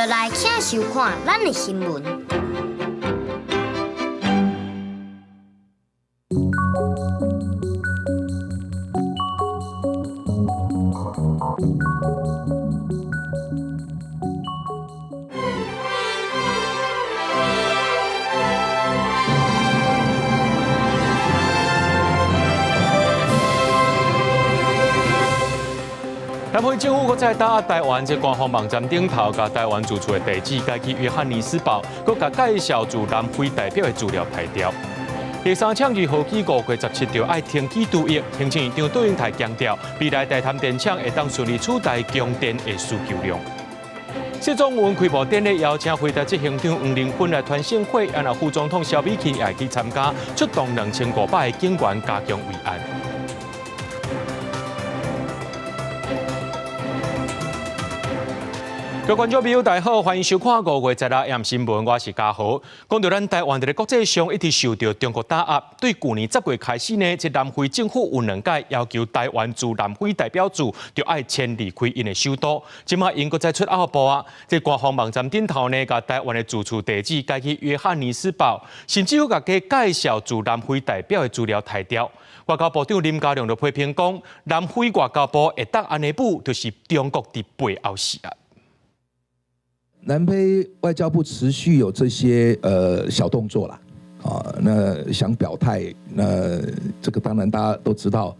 來，請收看咱的新聞。南非政府閣再打壓台灣，這官方網站頂頭，共台灣駐處的地址改去約翰尼斯堡，閣共介紹駐南非代表的資料刣掉。第三槍二號機5月17日愛停機除役，行政院長卓榮泰強調，未來大潭電廠會當順利取代供電的需求量。謝宗文開幕典禮邀請輝達執行長黃仁勳來傳盛會，啊，副總統蕭美琴也會去參加，出動2500個警員加強維安。各位觀眾朋友，大家好，歡迎收看5月16夜新聞，我是嘉豪。講到咱台灣佇咧國際上一直受到中國打壓，對舊年10月開始呢，這南非政府有兩擺要求台灣駐南非代表處就愛遷離開𪜶的首都。這擺𪜶閣再出後步啊！這官方網站頂頭呢，共台灣的駐處地址改去約翰尼斯堡，甚至閣共介紹駐南非代表的資料刣掉。外交部長林佳龍就批評講，南非外交部會當按呢舞，就是中國佇背後施壓。南非外交部持續有這些小動作啦，啊，那想表態，那這個當然大家都知道，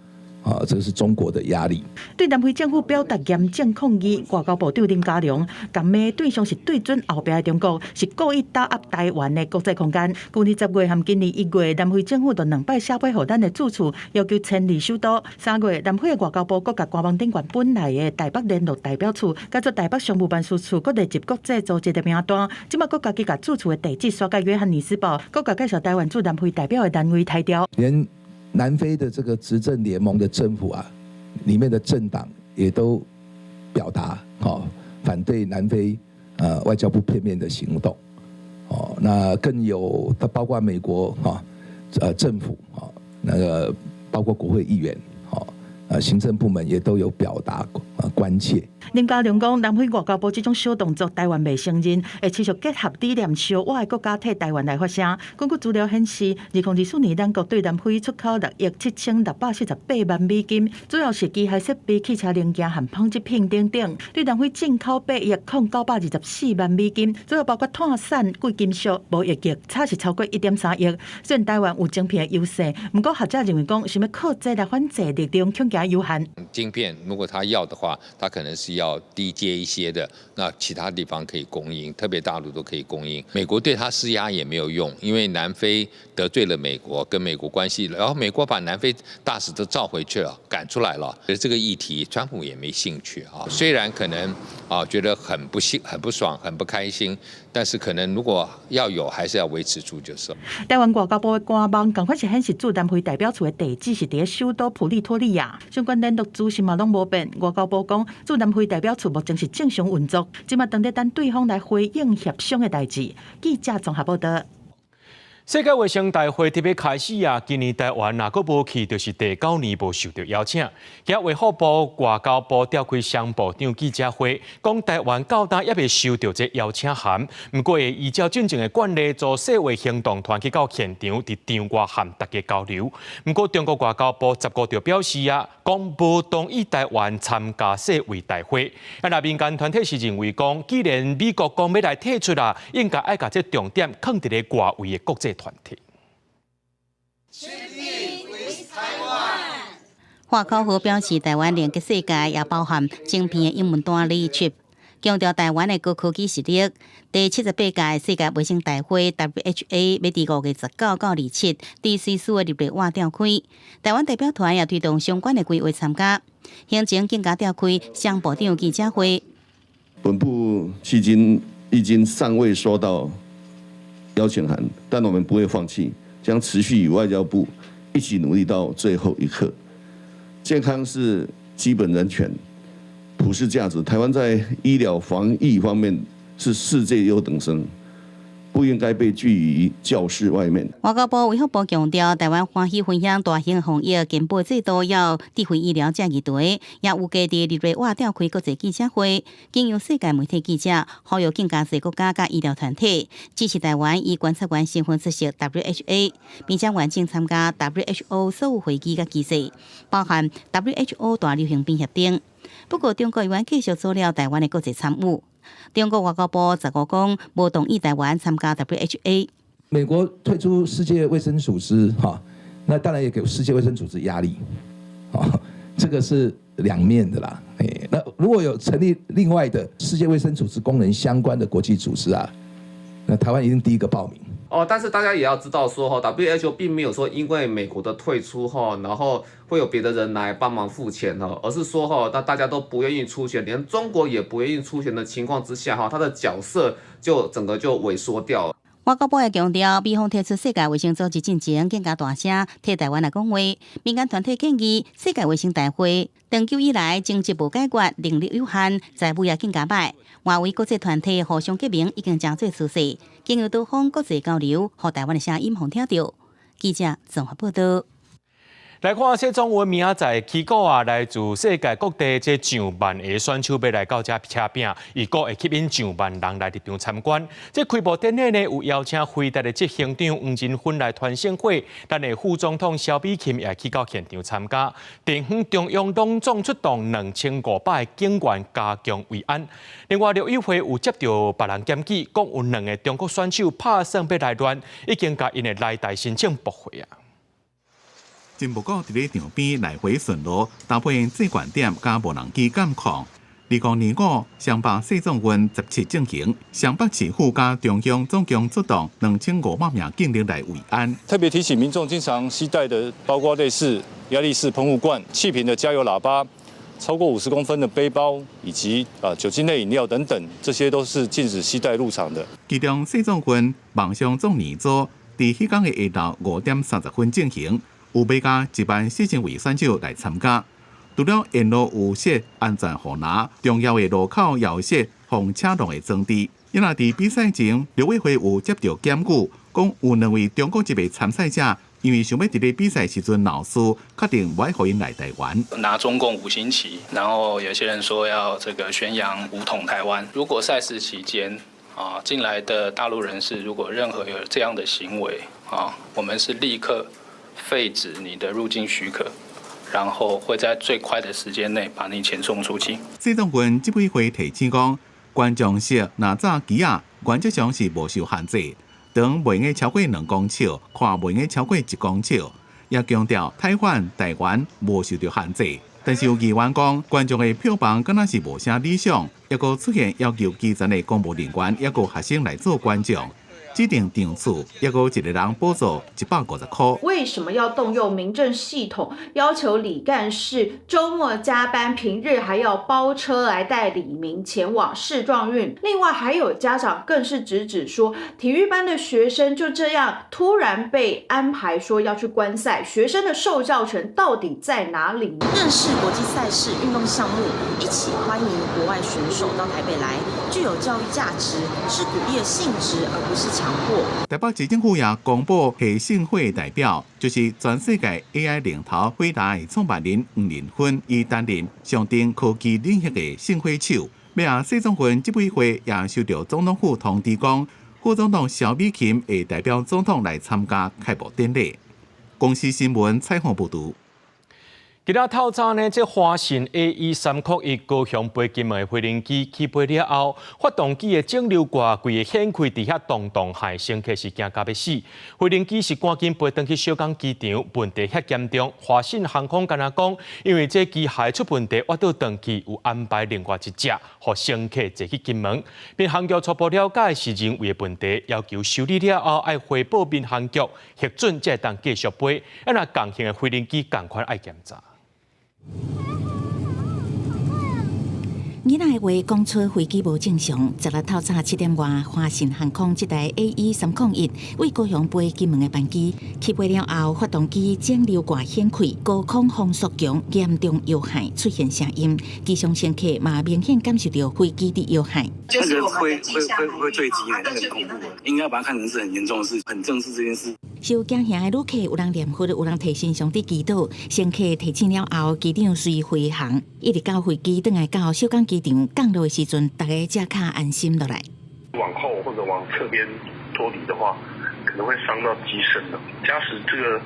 啊，這個是中國的壓力。對南非政府表達嚴正抗議，外交部長林佳龍共罵對象是對準後壁的中國，是故意打壓台灣的國際空間。舊年10月和今年1月，南非政府就兩擺寫批予咱的駐處，要求遷離首都。3月，南非的外交部閣共官網頂懸本來的台北聯絡代表處，改做台北商務辦事處，閣列入國際組織的名單。這擺閣家己共駐處的地址刷改約翰尼斯堡，閣共介紹台灣駐南非代表的單位刣掉。連南非的這個執政聯盟的政府啊，裡面的政黨也都表達反對南非外交部片面的行動，哦，那更有包括美國哈政府啊，那個包括國會議員，行政部門也都有表達關切。林佳龍講，南非外交部這種小動作，台灣袂承認，會持續結合理念相倚的國家替台灣來發聲。根據資料顯示，2024年咱國對南非出口6億7648萬美金，主要是機械設備、汽車零件和紡織品等等。對南非進口8億924萬美金，主要包括炭產、貴金屬、貿易額差是超過1.3億。雖然台灣有晶片的優勢，毋過學者認為講，想欲靠這來反制力量恐驚有限。晶片如果他要的話，他可能是要低階一些的，那其他地方可以供應，特別大陸都可以供應。美國對他施壓也沒有用，因為南非得罪了美國，跟美國關係，然後美國把南非大使都召回去了，趕出來了。所以這個議題，川普也沒興趣啊。雖然可能啊覺得很不幸、很不爽、很不開心，但是可能如果要有，還是要維持住就是。台灣外交部的官網仝款是顯示駐南非代表處的地址是佇首都普利托利亞，相關聯絡資訊嘛攏無變。外交部講，駐南非代表處目前是正常運作，這馬當咧等對方來回應協商的代誌。記者綜合報道。世界衛生大會特別開始啊！今年台灣若閣無去，就是第九年無受到邀請。今日衛福部外交部召開雙部長記者會，講台灣到今猶未收到這邀請函，毋過會依照進前的慣例，組世衛行動團去到現場，佇場外和大家交流。毋過中國外交部15就表示啊，講無同意台灣參加世衛大會。啊，若民間團體是認為講，既然美國講欲來退出啊，應該愛共這重點囥佇咧外圍的國際團體。華考和表示，台灣連結世界，也包含晶片的英文單字 chip，強調台灣的高科技實力。第78屆世界衛生大會 （WHA）欲佇5月19到27，佇瑞士的日內瓦召開。台灣代表團也推動相關的規劃參加。行前更加召開雙部長記者會。本部迄今已經尚未收到邀請函，但我們不會放棄，將持續與外交部一起努力到最後一刻。健康是基本人權、普世價值。台灣在醫療防疫方面是世界優等生，不應該被拒於教室外面。外交部衛福部強調，台灣歡喜分享大型防疫健保制度，猶智慧醫療這議題，也預計佇日內瓦召開國際記者會，經由世界媒體記者呼籲更加濟國家佮醫療團體支持台灣以觀察員身份出席 WHA，並且完整參加 WHO 所有會議佮機制，包含 WHO 大流行病協定。不過，中國猶原繼續阻撓台灣的國際參與。中國外交部15講，無同意台灣參加 WHA。美國退出世界衛生組織，哈，那當然也給世界衛生組織壓力，啊，這個是兩面的啦。哎，那如果有成立另外的世界衛生組織功能相關的國際組織啊，那台灣一定第一個報名。哦，但是大家也要知道說哈，WHO 並沒有說因為美國的退出哈，然後會有別的人來幫忙付錢哦，而是說哈，那大家都不願意出錢，連中國也不願意出錢的情況之下哈，它的角色就整個就萎縮掉了。外交部也強調，美方退出世界衛生組織進前，更加大聲替台灣來講話。民間團體建議，世界衛生大會長久以來爭執無解決，能力有限，財務也更加歹。外圍國際團體互相結盟已經誠做趨勢，經由多方國際交流，予台灣的聲音予聽著。記者綜合報道。來看，世壯運明仔載起鼓啊，來自世界各地這上萬个選手欲來到遮車拚，預估會吸引上萬人來入場參觀。這開幕典禮呢，有邀請輝達的執行長黃仁勳來傳聖火，咱的副總統蕭美琴也去到現場參加。地方中央攏總出動2500个警員加強維安。另外，陸委會有接著別人檢舉，講有兩个中國選手拍算欲來亂，已經共𪜶的來台申請駁回啊。真無過佇咧場邊來回巡邏，搭配制管點佮無人機監控。2025雙北世壯運17進行，雙北市府佮中央總共出動2500名警力來維安。特別提醒民眾，經常攜帶的包括類似壓力式噴霧罐、氣瓶的加油喇叭、超過50公分的背包以及酒精類飲料等等，這些都是禁止攜帶入場的。其中世壯運網上壯年組，佇彼工的下晝5點30分進行。有欲加14000位選手來參加，除了沿路有設安全護欄，重要的路口也有設防車浪的裝置。因為佇比賽前，陸委會有接著檢舉，講有兩位中國籍的參賽者，因為想欲佇咧比賽時陣鬧事，確定無愛予𪜶來台灣。拿中共五星旗，然後有些人說要這個宣揚武統台灣。如果賽事期間啊進來的大陸人士，如果任何有這樣的行為啊，我們是立刻廢止你的入境許可，然後會在最快的時間內把你遣送出境。世壯運執委會提醒講，觀眾席若紮旗仔，原則上是無受限制，長袂用超過2公尺，寬袂用超過1公尺。也強調台灣台灣無受著限制。但是有議員講，觀眾的票房敢若是無啥理想，抑閣出現要求基層的公務人員抑閣學生來做觀眾。指定場次，抑閣一個人補助150塊。為什麼要動用民政系統，要求里幹事週末加班，平日還要包車來帶里民前往世壯運？另外，還有家長更是直指說，體育班的學生就這樣突然被安排說要去觀賽，學生的受教權到底在哪裡？認識國際賽事運動項目，一起歡迎國外選手到台北來，具有教育價值，是鼓勵的性質，而不是強迫。台北市政府也公布賀聖會代表，就是全世界 AI 領頭輝達的創辦人黃仁勳，伊擔任象徵科技領域的聖火手。尾仔世壯運執委會也收著總統府通知講，副總統蕭美琴會代表總統來參加開幕典禮。公視新聞採訪報導。今仔透早呢，這華信 AE 301高雄飛金門的飛行機起飛了後，發動機的整流蓋規个掀開佇遐動動，害乘客是驚甲欲死。飛行機是趕緊飛轉去小港機場，問題遐嚴重。華信航空敢若講，因為這機械出問題，挖倒轉去有安排另外一隻，予乘客坐去金門。民航局初步了解是人為的問題，要求修理了後愛回報民航局核准，才會當繼續飛。啊，若仝型的飛行機仝款愛檢查。囡仔的話講出飛機無正常。16透早7點外，華信航空這台 AE 301為高雄飛金門的班機起飛了後，發動機整流蓋掀開，高空風速強，嚴重搖晃，出現聲音。機上乘客嘛明顯感受到飛機佇搖晃。那個會會會會墜機的，那個很恐怖的，應該把它看成是很嚴重的事，很正視這件事。受驚嚇的旅客有人念佛，有人提神上帝祈禱。乘客提醒了後，機長隨飛航，一直到飛機轉來到小港機場降落的時陣，大家才較安心落來。往後或者往側邊脫離的話，可能會傷到機身的。假使這個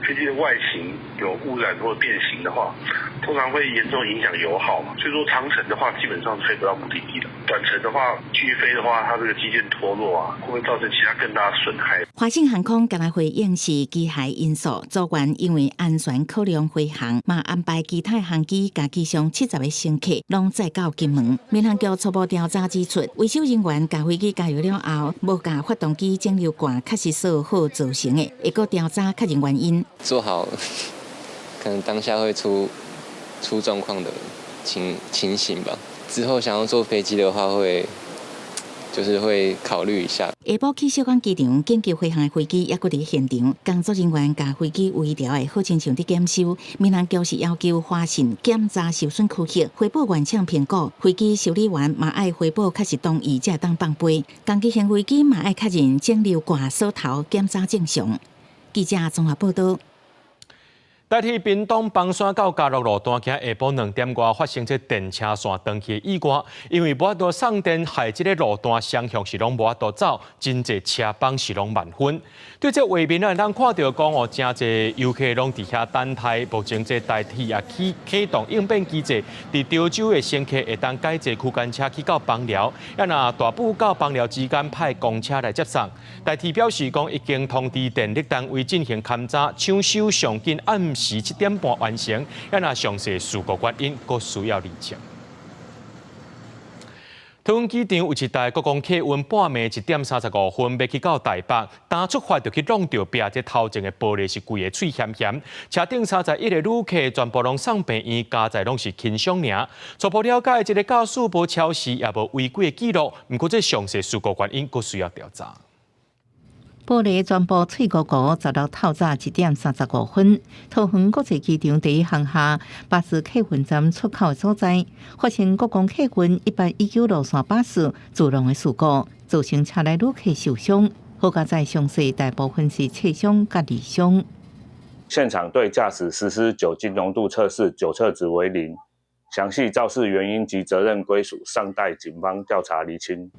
飛機的外形有污染或變形的話，通常會嚴重影響油耗嘛。所以說長程的話，基本上飛不到目的地的。短程的話，繼續飛的話，它這個機件脫落啊，會不會造成其他更大的損害？華信航空今日回應是機械因素，組員因為安全考量飛航，嘛安排其他航機共機上70個乘客攏載到金門。民航局初步調查指出，維修人員共飛機加油了後，無共發動機整流蓋確實鎖好造成的，會閣調查確認原因。做好可能當下會出狀況的情形吧。之後想要坐飛機的話，會就是會考慮一下。下晡去小港機場緊急飛航的飛機猶閣佇現場，工作人員共飛機微調的好親像佇檢修。民航局是要求華信檢查受損區域，回報原廠評估。飛機修理員嘛愛回報確實同意才會當放飛。同機型飛機嘛愛確認整流蓋鎖頭檢查正常。記者綜合報道。台鐵屏東枋山到嘉樂路段，今下晡2點外發生這電車線斷去的意外，因為無法度送電，害這个路段雙向是攏無法度走，真濟車班是攏慢分。對這畫面咱看著講哦，誠濟遊客攏佇遐等待，目前這台鐵也啟動應變機制，佇潮州的乘客會當改坐區間車去到枋寮，啊若大埔到枋寮之間派公車來接送。台鐵表示講，已經通知電力單位進行勘查，搶修上緊暗時7點半完成，啊若詳細事故原因，閣需要釐清。桃園機場有一台國光客運半暝1點35分欲去到台北，剛出發就去挵著壁，這頭前的玻璃是規个碎險險，車頂31個旅客全部攏送病院，加在攏是輕傷爾。初步了解，這个駕駛無超時，也無違規的記錄，毋過這詳細事故原因，閣需要調查。玻璃全部碎糊糊，16透早1點35分，桃園國際機場第一航廈巴士客運站出口的所在，發生國光客運119路線巴士自撞的事故，造成車內旅客受傷。好佳哉傷勢大部分是車傷佮內傷。現場對駕駛實施酒精濃度測試，酒測值為0。詳細肇事原因及責任歸屬尚待警方調查釐清。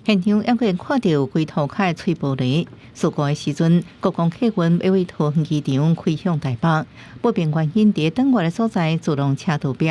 現場猶閣看著規塗跤的碎玻璃。事故的時陣，國光客運欲為桃園機場開向台北，不明原因佇轉彎的所在自撞車道壁，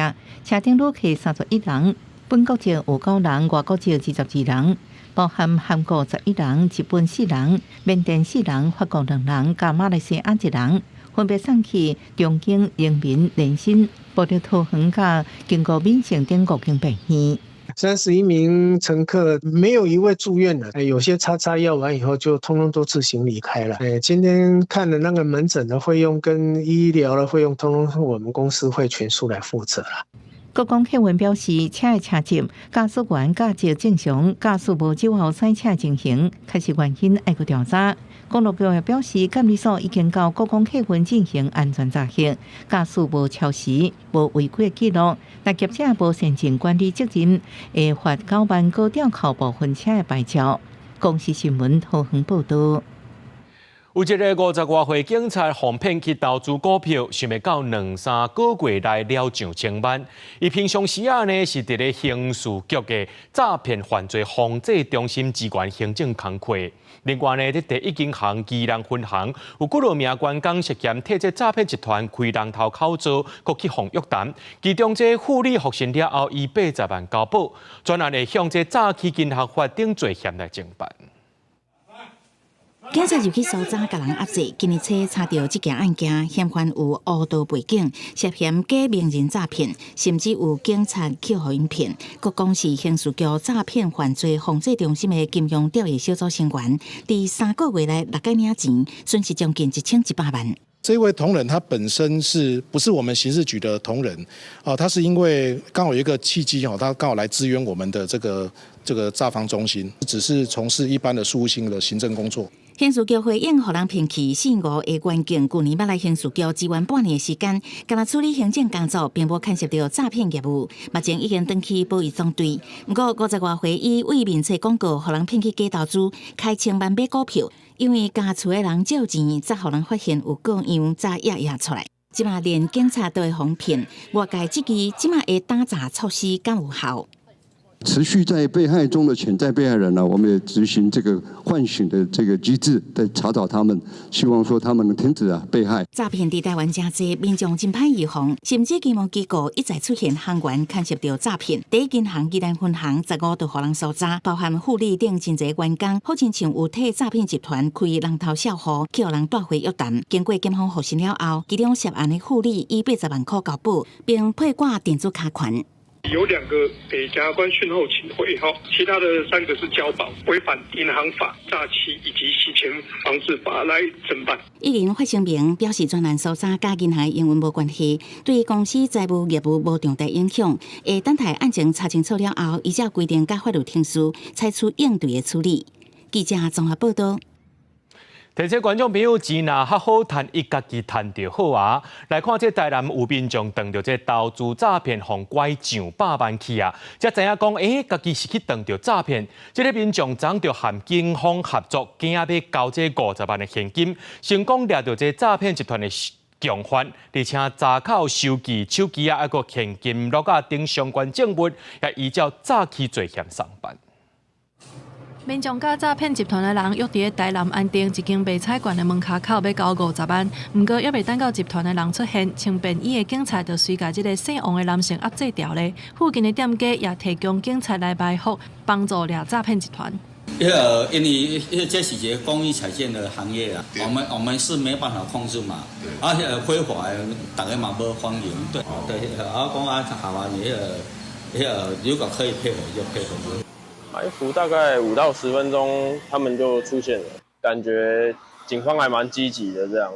車頂旅客31人，本國籍有九人，外國籍22人，包含韓國11人、日本四人、緬甸四人、法國兩人，佮馬來西亞一人，分別送去長庚、榮民、聯新、部立桃園佮經國敏成等五間病院。 31名乘客沒有一位住院的，有些擦擦藥完以後就通通都自行離開了。今天看的那個門診的費用跟醫療的費用，通通是我們公司會全數來負責啦。國光客運表示，車的車籍、駕駛員駕照正常，駕駛無酒後賽車情形，確實原因愛閣調查。公路局也表示，監理所已經到國光客運進行安全查核，駕駛無超時、無違規記錄，但業者無善盡管理責任，會罰9萬閣吊扣部分車的牌照。公視新聞桃園報道。有一个50外歲警察予騙去投資股票，想袂到兩三個月內了上千萬。伊平常時仔呢是佇咧刑事局的詐騙犯罪防制中心支援行政工課。另外呢，佇第一銀行宜蘭分行有幾落名員工涉嫌替這詐騙集團開人頭口座，閣去予約談。其中這副理獲信了後，以80萬交保，專案會向這詐欺金學法等罪嫌來偵辦。警察入去搜查，共人壓制。今年初查著這件案件，嫌犯有黑道背景，涉嫌假名人詐騙，甚至有警察去予𪜶騙。閣講是刑事局詐騙犯罪防制中心的金融調查小組成員，佇3個月內六擺領錢，損失將近1100萬。這位同仁他本身是不是我們刑事局的同仁？哦，他是因為剛好有一個契機哦，他剛好來支援我們的這個詐防中心，只是從事一般的事務性的行政工作。刑事局回應予人騙去姓吳的員警，舊年捌來刑事局支援半年的時間，干焦處理行政工作，並無牽涉著詐騙業務。目前已經轉去保育總隊。毋過50外歲伊為面冊廣告，予人騙去假投資，開千萬買股票，因為共厝的人借錢，才予人發現有過樣，才壓壓出來。這馬連警察都會予騙，外界質疑這馬的打詐措施敢有效？持續在被害中的潛在被害人呢，我們也執行這個喚醒的這個機制，在查找他們，希望說他們能停止啊被害。詐騙佇台灣誠濟，民眾真歹預防，甚至金融機構一再出現行員牽涉著詐騙。第一銀行宜蘭分行15就予人搜查，包含副理等真濟員工，好親像有替詐騙集團開人頭帳戶，去予人帶回約談。經過檢方複審了後，其中涉案的副理以80萬塊交保，並配掛電子卡權。有2個給檢察官訊後請回，其他的3個是交保，違反銀行法、詐欺以及洗錢防治法來偵辦。一人發聲明表示，專案搜查佮銀行營運無關係，對公司財務業務無重大影響。會等待案情查清楚了後，依照規定佮法律程序採取應對的處理。記者綜合報道。提醒觀眾朋友，錢若較好趁，伊家己趁就好啊。來看這台南有民眾當著這投資詐騙，予拐上百萬去啊！才知影講，家己是去當著詐騙。這个民眾昨就和警方合作，驚欲交這50萬的現金，成功掠著這詐騙集團的共犯，而且查扣收據、手機啊，抑閣現金、錄啊等相關證物，也依照詐欺罪嫌送辦。民眾佮詐騙集團的人約佇台南安定一間賣彩券的門跤口欲交50萬，毋過猶未等到集團的人出現，穿便衣的警察就隨共這个姓王的男性壓制牢咧。附近的店家也提供警察來埋伏，幫助掠詐騙集團。彼個因為這是一個公益彩券的行業啊，我們是沒辦法控制嘛，啊，彼個非法的，大家嘛無歡迎，對對，啊講啊好啊，你彼個如果可以配合就配合。埋伏大概5到10分鐘，他們就出現了，感覺警方還蠻積極的這樣。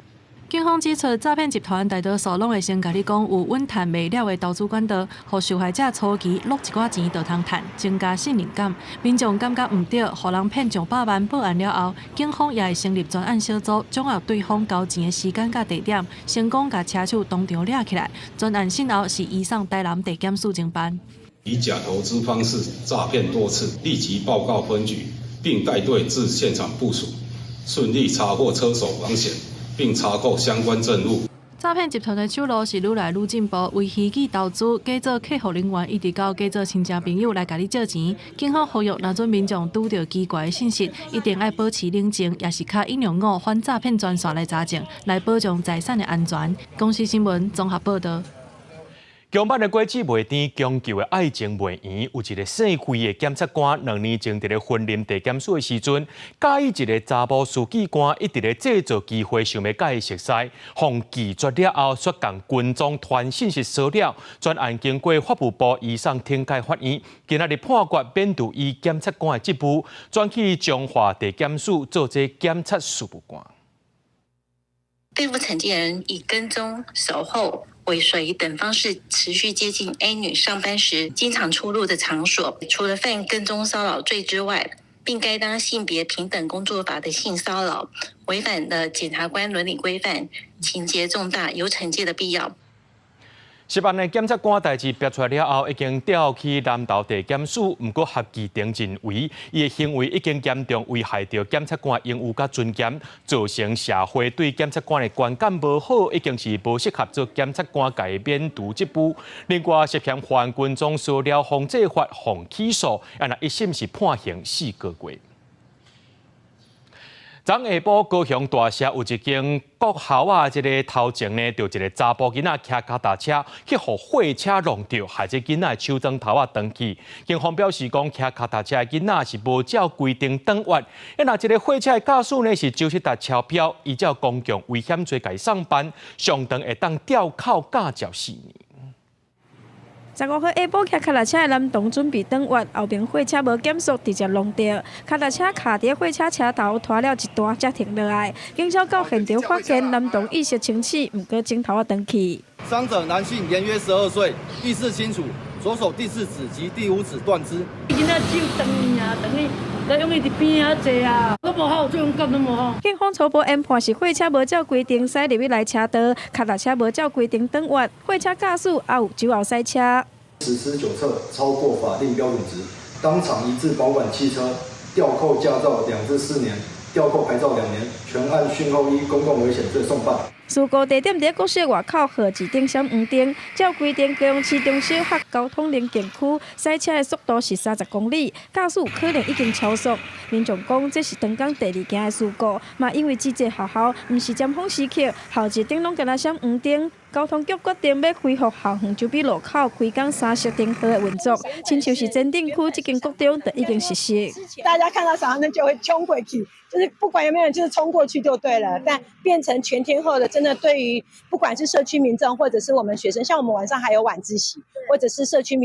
警方指出，詐騙集團大多數攏會先共你講有穩趁袂了的投資管道，予受害者初期落一寡錢就通趁，增加信任感。民眾感覺毋對，予人騙上百萬報案了後，警方也會成立專案小組，掌握對方交錢的時間佮地點，成功共車手當場掠起來。專案訊後是移送台南地檢署偵辦。以假投資方式詐騙多次，立即報告分局，並帶隊至現場部署，順利查獲車手王顯，並查扣相關證物。詐騙集團的手路是愈來愈進步，為虛擬投資假做客服人員，一直到假做親戚朋友來共你借錢。警方呼籲，若準民眾拄著奇怪的信息，一定愛保持冷靜，抑是敲105反詐騙專線來查證，來保障財產的安全。公視新聞綜合報道。強版的果子袂甜，強求的愛情袂圓。有一个姓惠的檢察官，2年前佇咧雲林地檢署的時陣，佮意一个查某書記官，一直咧製造機會，想欲佮伊熟似，予拒絕了後，煞共跟蹤傳信息騷擾。專案經過法務部移送懲戒法院，今仔日判決免除伊檢察官的職務，轉去彰化地檢署做這檢察事務官。被懲戒人以跟蹤、守候、尾隨等方式持續接近 A 女上班時經常出入的場所，除了犯跟蹤騷擾罪之外，並該當性別平等工作法的性騷擾，違反了檢察官倫理規範，情節重大，有懲戒的必要。涉案的檢察官代誌爆出來了後，已經調去南投地檢署，毋過合議庭認為，伊的行為已經嚴重危害著檢察官榮譽佮尊嚴，造成社會對檢察官的觀感無好，已經是無適合做檢察官，共伊免除職務。另外，涉嫌犯跟蹤騷擾防制法予起訴，啊，若一審是判刑4個月。昨下晡高雄大社有一間國校仔，這个頭前呢，就一个查埔囡仔騎跤踏車去予貨車撞著，害這囡仔手掌頭仔斷去。警方表示講，騎跤踏車的囡仔是無照規定轉彎，啊，若這个貨車的駕駛呢是酒測值超標，依照公共危險罪共伊送辦，上長會當吊扣駕照4年。15號下晡，騎跤踏車的男童準備轉彎，後面貨車無減速，直接撞著跤踏車卡佇貨車車頭，拖了一段才停落來。警消到現場發現男童意識清醒，毋過鏡頭仔斷去。傷者男性，年約12歲，意識清楚，左手第四指及第五指斷肢。囡仔手斷去啊，斷去，來用伊佇邊仔坐啊，都無好，這種感都無好。警方初步研判是貨車無照規定駛入去來車道，跤踏車無照規定轉彎，貨車駕駛也有酒後駛車。實施酒測超過法定標準值，當場移置保管汽車，吊扣駕照2至4年，吊扣牌照2年，全案訊後依公共危險罪送辦。事故地點佇國小外口號誌頂閃黃燈，照規定高雄市中心和交通寧靜區駛車的速度是30公里，駕駛可能已經超速。民眾講這是當工第二件的事故，嘛因為這個學校毋是尖峰時刻，號誌頂攏干焦閃黃燈。交通局決定欲恢復校園周邊路口開工三色燈號的運作，親像是前鎮區這間國中就已經實施。大家看到閃黃燈就會衝過去，就是不管有沒有人，就是衝過去就對了。但變成全天候的，真的對於不管是社區民眾或者是我們學生，像我們晚上還有晚自習，或者是社區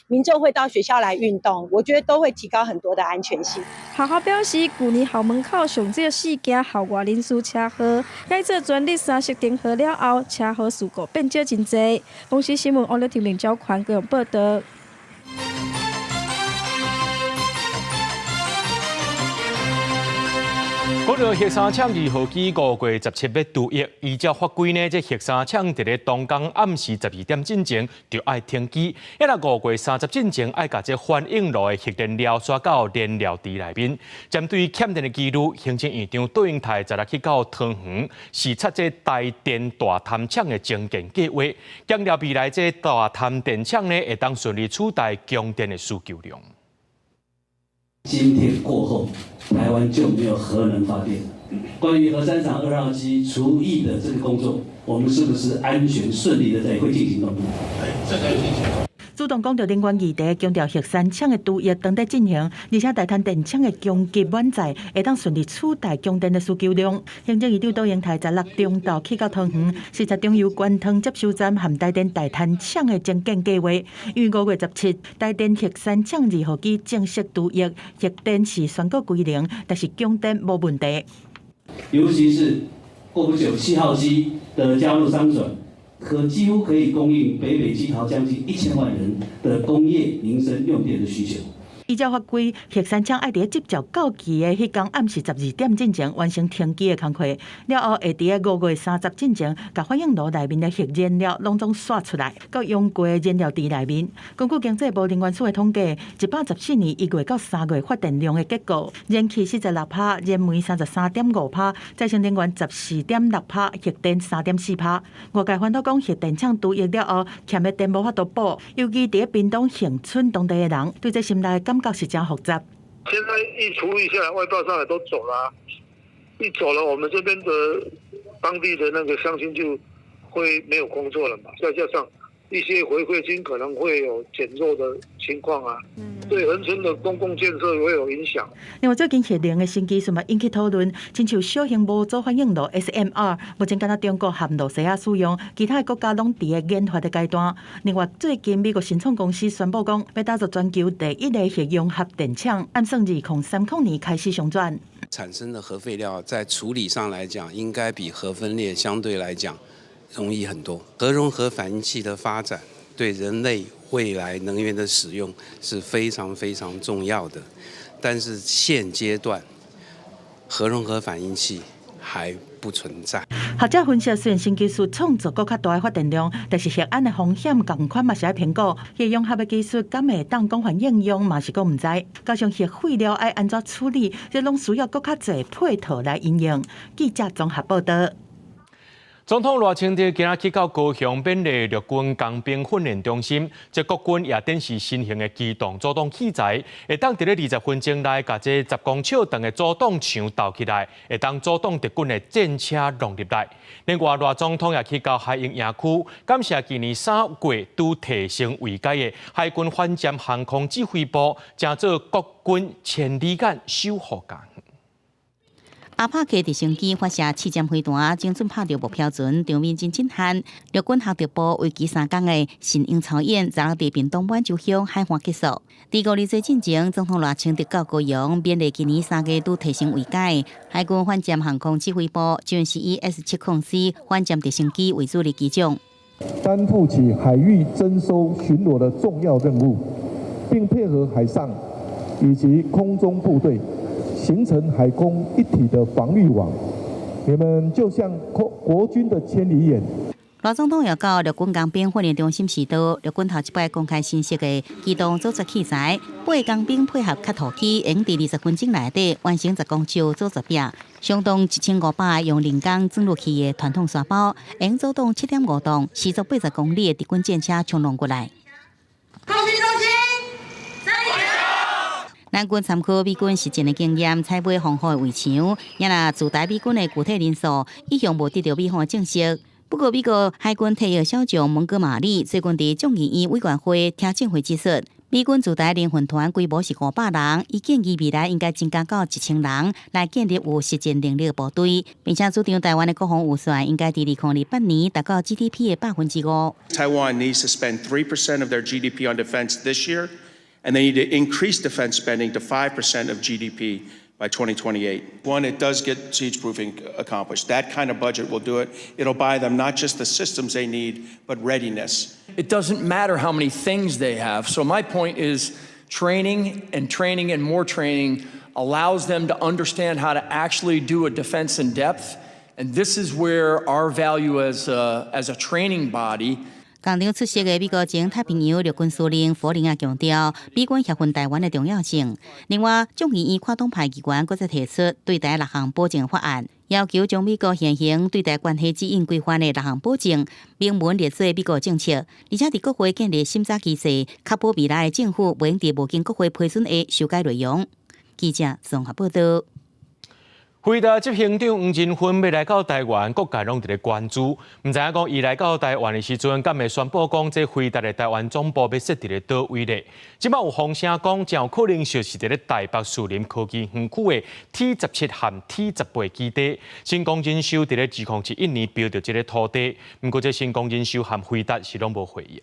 民眾會到學校來運動，我覺得都會提高很多的安全性。學校表示，舊年校門口上少四件校外人士車禍，改做全日三色燈號了後，車禍事故變少真濟。公視新聞王樂婷、林昭寬高雄報導。講到核三廠二號機5月17欲除役，依照法規呢，這核三廠佇咧當工暗時12點進前就愛停機，啊若5月30進前愛共這反應爐的核燃料徙到燃料池內面。針對欠電的疑慮，行政院長杜英泰十六去到桃園視察這台電大潭廠的增建計劃，強調未來這大潭電廠呢會當順利取代供電的需求量。今天過後，台灣就沒有核能發電。關於核三廠2號機除役的這個工作，我們是不是安全順利的在會進行中？對，正在進行。主動講著能源議題，強調核三廠的除役當咧進行，而且大潭電廠的供給滿載，會當順利取代供電的需求量。行政院長杜英泰十六中晝去到桃園，視察中油關湯接收站和台電大潭廠的增建計劃。因為5月17，台電核三廠二號機正式除役，核電是宣告歸零，但是供電無問題。尤其是過不久7號機的加入商轉，可幾乎可以供應北北基桃將近1000萬人的工業民生用電的需求。依照法規，核三廠愛佇執照到期的彼工暗時12點進前完成停機的工課，了後會佇5月30進前，共反應爐內面的核燃料攏總徙出來，閣用過燃料池內面。根據經濟部能源署的統計，114年1月到3月發電量的結構，燃氣46%，燃煤33.5%，再生能源14.6%，核電3.4%。外界煩惱講核電廠除役了後，欠的電無法度補，尤其佇屏東恆春當地的人，對這心內感覺是真複雜。現在一除役下來，外包上來都走了，一走了，我們這邊的當地的那個鄉親就會沒有工作了嘛。再加上一些回饋金可能會有減弱的情況啊，對恆春的公共建設會有影響。另外，最近核能的新技術嘛引起討論，親像小型模組反應爐 SMR，目前干焦中國和露西亞使用，其他的國家攏佇咧研發的階段。另外，最近美國新創公司宣布講，欲打造全球第一個核融合電廠，按算2030年開始商轉。產生的核廢料在處理上來講，應該比核分裂相對來講容易很多。核融合反應器的發展對人類未來能源的使用是非常非常重要的，但是現階段核融合反應器還不存在。學者分析，雖然新技術創造閣較大的發電量，但是核安的風險仝款嘛是愛評估。核融合的技術敢會當廣泛應用，嘛是閣毋知。加上核廢料愛按怎處理，這攏需要閣較濟配套來應用。記者綜合報導。總統賴清德今仔去到高雄勉勵陸軍工兵訓練中心，這國軍也展示新型的機動阻擋器材，會當佇咧20分鐘內，共這10公尺長的阻擋牆鬥起來，會當阻擋敵軍的戰車撞入來。另外，賴總統也去到海鷹營區，感謝今年3月拄提升位階的海軍反潛航空指揮部，成做國軍千里眼守護家。阿帕奇直升機發射刺針飛彈，精準拍著目標船，場面真震撼。陸軍學習部為期3工的神鷹操演，昨佇屏東滿洲鄉海岸結束。佇五二節進前，總統賴清德到高雄，勉勵今年3月拄提升位階。海軍反潛航空指揮部將是以 S-70C 反潛直升機為主力機種，擔負起海域偵搜巡邏的重要任務，並配合海上以及空中部隊，形成海空一體的防禦網。你們就像國軍的千里眼。賴總統也到陸軍工兵訓練中心視導，陸軍頭一擺公開新設的機動組織器材，八个工兵配合磕塗機，會佇20分鐘內底完成10公尺組織壁，相當1500用人工鑽入去的傳統沙包，會阻擋7.5噸、時速80公里的敵軍戰車衝浪過來。恭喜恭喜！南軍參考美軍實戰的經驗，採買防火的圍牆，也若駐台美軍的具體人數，一向無得到美方證實。不過，美國海軍退役小將蒙哥馬利最近佇眾議院委員會聽證會指出，美軍駐台聯訓團規模是500人，伊建議未來應該增加到1000人，來建立有實戰能力的部隊，並且主張台灣的國防預算應該佇2028年達到 GDP 的5%。 Taiwan needs to spend 3% of their GDP on defense this year, and they need to increase defense spending to 5% of GDP by 2028. One, it does get siege proofing accomplished. That kind of budget will do it. It'll buy them not just the systems they need, but readiness. It doesn't matter how many things they have. So my point is training and training and more training allows them to understand how to actually do a defense in depth. And this is where our value as a training body 共場出席的美國前太平洋陸軍司令弗林也強調，美軍協訓台灣的重要性。另外，眾議院跨黨派議員閣再提出對台六項保證法案，要求將美國現行對台關係指引規範的六項保證明文列做美國政策，而且佇國會建立審查機制，確保未來的政府袂佇無經國會批准下修改內容。記者綜合報道。輝達執行長黃仁勳欲來到台灣，各界攏佇咧關注。毋知影講伊來到台灣的時陣，敢會宣布講這輝達的台灣總部欲設佇咧佗位咧？這擺有風聲講，真有可能就是佇咧台北士林科技園區的 T 17和 T18基地。成功人壽佇咧2021年標著這个土地，毋過這成功人壽和輝達是攏無回應。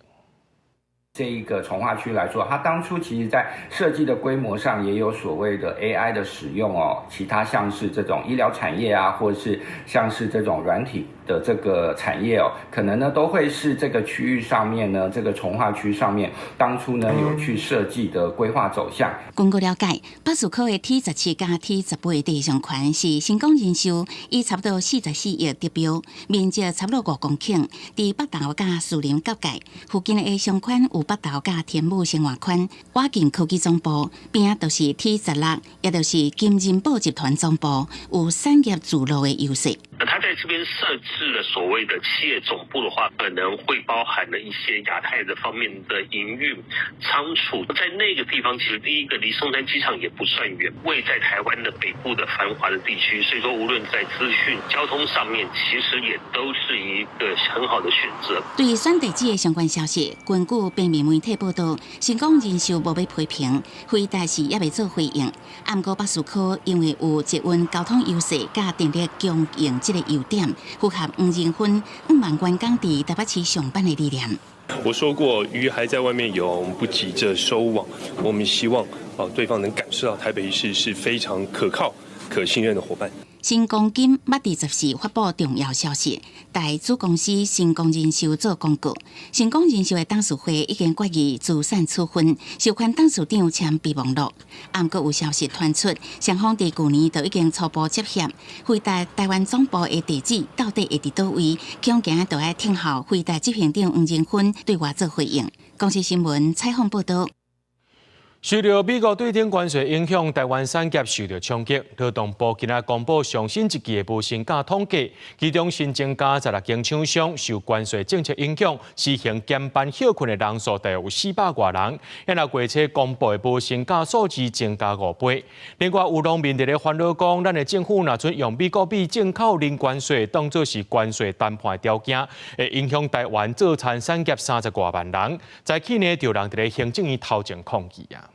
這一個重劃區來說，它當初其實在設計的規模上也有所謂的 AI 的使用哦，其他像是這種醫療產業啊，或是像是這種軟體的這個產業哦，可能呢都會是這個區域上面呢，這個重劃區上面當初呢有去設計的規劃走向。根據了解，北士科的 T 17佮 T18地上權是成功人壽以差不多44億得標，面積差不多5公頃，佇北投佮士林交界附近的商圈有北投佮天母生活圈，倚近科技總部邊仔就是 T 16，也就是金仁寶集團總部，有產業聚落的優勢。那他在這邊設置了所謂的企業總部的話，可能會包含了一些亞太的方面的營運倉儲，在那個地方，其實第一個離松山機場也不算遠，位在台灣的北部的繁華的地區，所以說無論在資訊、交通上面，其實也都是一個很好的選擇。對選地址的相關消息，根據平面媒體報道，成功人壽無欲批評，輝達是猶未做回應。毋過北士科因為有捷運交通優勢，佮電力供應這個優點，符合黃仁勳五萬員工佇台北市上班的理念。我說過，魚還在外面游，我們不急着收網。我們希望啊，對方能感受到台北市是非常可靠、可信任的夥伴。新光金捌佇14發布重要消息，代子公司成功人壽做廣告。成功人壽的董事會已經決議資產處分，授權董事長簽備忘錄。毋過有消息傳出，雙方佇舊年就已經初步接洽。輝達台灣總部的地址到底會佇佗位？恐驚就愛聽候輝達執行長黃仁勳對外做回應。公視新聞採訪報道。受著美國對頂關稅影響，台灣產業受著衝擊。勞動部今仔公布上新一季的無薪假統計，其中新增加16間廠商受關稅政策影響，實行減班歇睏的人數大約有400外人。若月初公布的無薪假數字增加5倍。另外有農民佇咧煩惱講，咱的政府若準用美國米進口零關稅當做是關稅談判條件，會影響台灣做田產業30外萬人。早起呢，就有人佇咧行政院頭前抗議啊。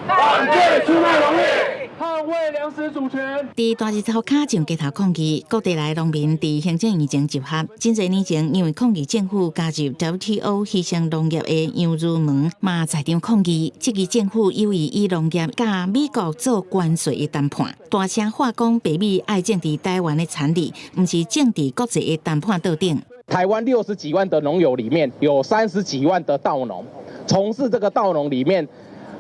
反對出賣農業。捍衛糧食主權。佇大日塗跤上街頭抗議，各地來農民佇行政院前集合。真濟年前，因為抗議政府加入 WTO 犧牲農業的楊如門嘛在場抗議，質疑政府有意以農業佮美國做關稅的談判。大聲喊講白米愛種佇台灣的產地，毋是種佇國際的談判桌頂。台灣60幾萬的農友裡面，有30幾萬的稻農，從事這個稻農裡面，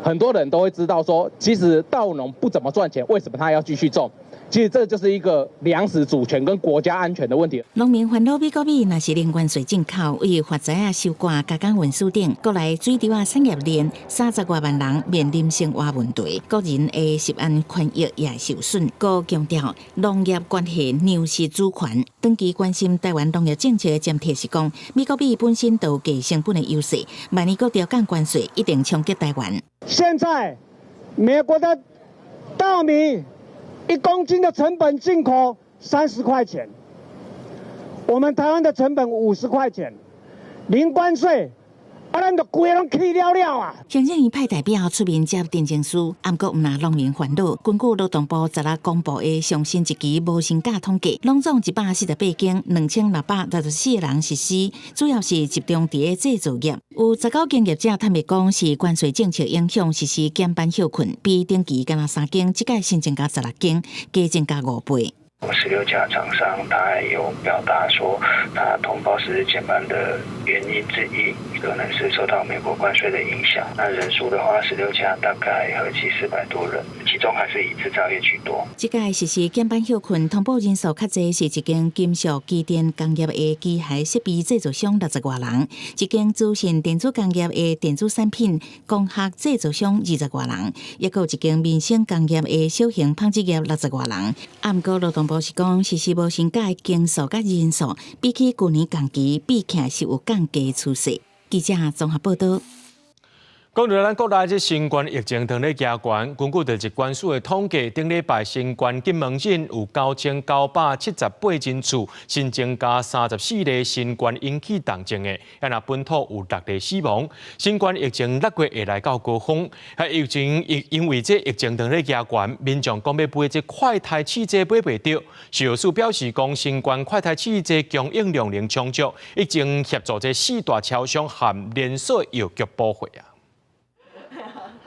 很多人都會知道說，其實稻農不怎麼賺錢，為什麼他要繼續種？其實這就是一個糧食主權跟國家安全的問題。農民煩惱美國米若是零關稅進口，為發財啊收割、加工運輸等，國內水稻啊產業鏈30外萬人面臨生活問題，個人的食安權益也會受損。閣強調農業關係糧食主權。長期關心台灣農業政策的前提是講，美國米本身就有低成本的優勢，萬一閣調降關稅，一定衝擊台灣。現在美國的稻米1公斤的成本進口30塊錢，我們台灣的成本50塊錢，零關稅，啊，咱就規个攏去了了啊！行政院派代表出面接陳情書，毋過毋但農民煩惱。根據勞動部昨日公布的上新一期無薪假統計，攏總148間2664個人實施，主要是集中佇咧製造業。有19間業者坦白講，是關稅政策影響實施減班歇睏，比頂期干焦三間，這擺新增加16間，加增加5倍。 16家廠商，他有表達說，他通報實施減班的原因之一，可能是受到美國關稅的影響。那人數的話，16家大概合計400多人，其中還是以製造業居多。這擺實施減班歇睏，通報人數較濟是一間金屬機電工業的機械設備製造商60外人，一間資訊電子工業的電子產品光學製造商20外人，抑閣有一間民生工業的小型紡織業60外人。啊，毋過勞動部是講，實施無薪假的間數佮人數，比起舊年同期比起來是有降低趨勢。記者綜合報導。講到咱國內這新冠疫情當咧加懸，根據著疾管署的統計，頂禮拜新冠急門診有9978人次，新增加34例新冠引起重症的，啊若本土有六例死亡。新冠疫情6月會來到高峰，啊疫情因因為這疫情當咧加懸，民眾講欲買這快篩試劑買袂著。食藥署表示講，新冠快篩試劑供應量能充足，已經協助這四大超商和連鎖藥局補貨啊。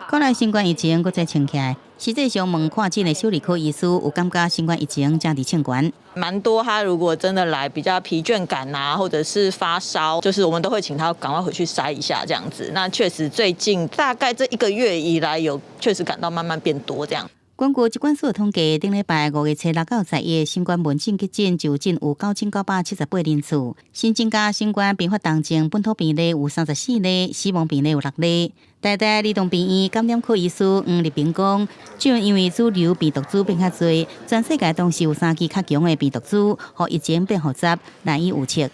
國內新冠疫情閣再衝起來，實際上問看診的小兒科醫師有感覺新冠疫情正佇衝懸。蠻多，他如果真的來比較疲倦感啊，或者是發燒，就是我們都會請他趕快回去篩一下這樣子。那確實最近大概這一個月以來，有確實感到慢慢變多這樣。根據疾管署統計，頂禮拜5月初6到11，新冠門診急診就診有9978人次，新增加新冠併發重症本土病例有34例，死亡病例有六例。台大兒童病院感染科醫師黃立平講，就因為主流病毒株變較濟，全世界同時有三支較強的病毒株，予疫情變複雜，難以預測。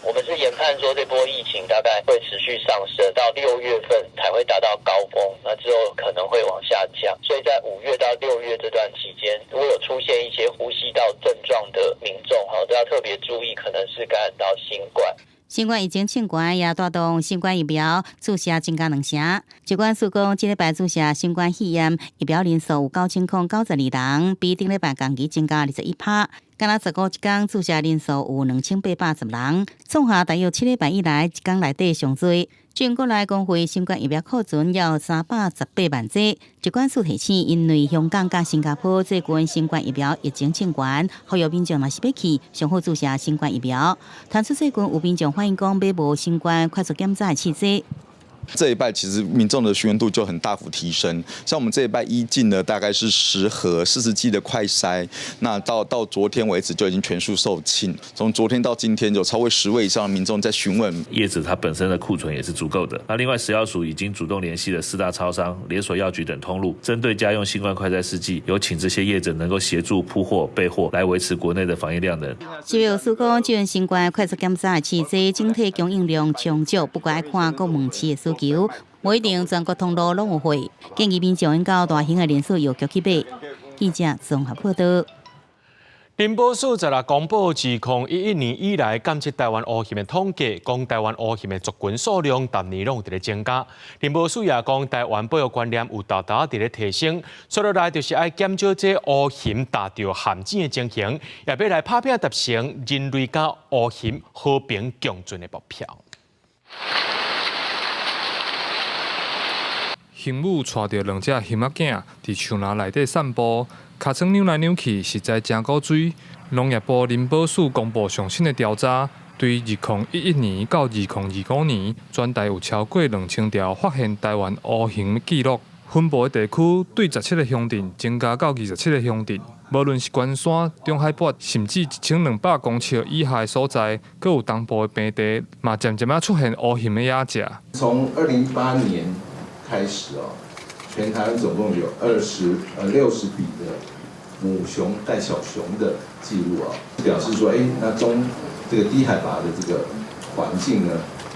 我們是研判說，這波疫情大概會持續上升到6月份才會達到高峰，那之後可能會往下降。所以在5月到6月這段期間，如果有出現一些呼吸道症狀的民眾，哈，都要特別注意，可能是感染到新冠。新冠疫情衝懸，也帶動新冠疫苗注射增加兩成。疾管署講，這禮拜注射新冠肺炎疫苗人數有9092人，比頂禮拜同期增加21%。敢若15一工注射人數有2810人，創下大約7禮拜以來一工內底上濟。全國內公費新冠疫苗庫存有318萬劑。疾管署提醒，因為香港佮新加坡最近新冠疫苗疫情衝懸，呼籲民眾若是欲去，上好注射新冠疫苗。傳出最近有民眾反映講買無新冠快速檢查的試劑。這一拜其實民眾的詢問度就很大幅提升，像我們這一拜一進了大概是10盒40劑的快篩，那到昨天為止就已經全數售罄。從昨天到今天，有超過10位以上的民眾在詢問。業者他本身的庫存也是足夠的。那另外食藥署已經主動聯繫了四大超商、連鎖藥局等通路，針對家用新冠快篩試劑，有請這些業者能夠協助鋪貨備貨，來維持國內的防疫量能。食藥署講，這新冠快速檢查的試劑整體供應量充足，不過愛看各門市的需求，無一定全國通路攏有貨，建議民眾應到大型的連鎖藥局去買。記者綜合報導。林保署十六公布自2011年以來監測台灣烏熊的統計，講台灣烏熊的族群數量逐年攏有佇咧增加。林保署也講，台灣保育觀念有沓沓佇咧提升，接落來就是愛減少這烏熊踏著陷阱的情形，也欲來拍拚達成人類佮烏熊和平共存的目標。熊母帶著兩隻熊仔囝佇樹林內底散步，尻川扭來扭去，實在誠古錐。農業部林保署公布上新的調查，對2011年到2025年，全台有超過2000條發現台灣烏熊的記錄。分布的地區對17個鄉鎮增加到27個鄉鎮。無論是關山、中海拔，甚至1200公尺以下的所在，閣有東部的平地，嘛漸漸仔出現烏熊的野食。從2018年開始哦，全台灣總共有60筆的母熊帶小熊的記錄啊，表示說，那中這個低海拔的這個環境呢，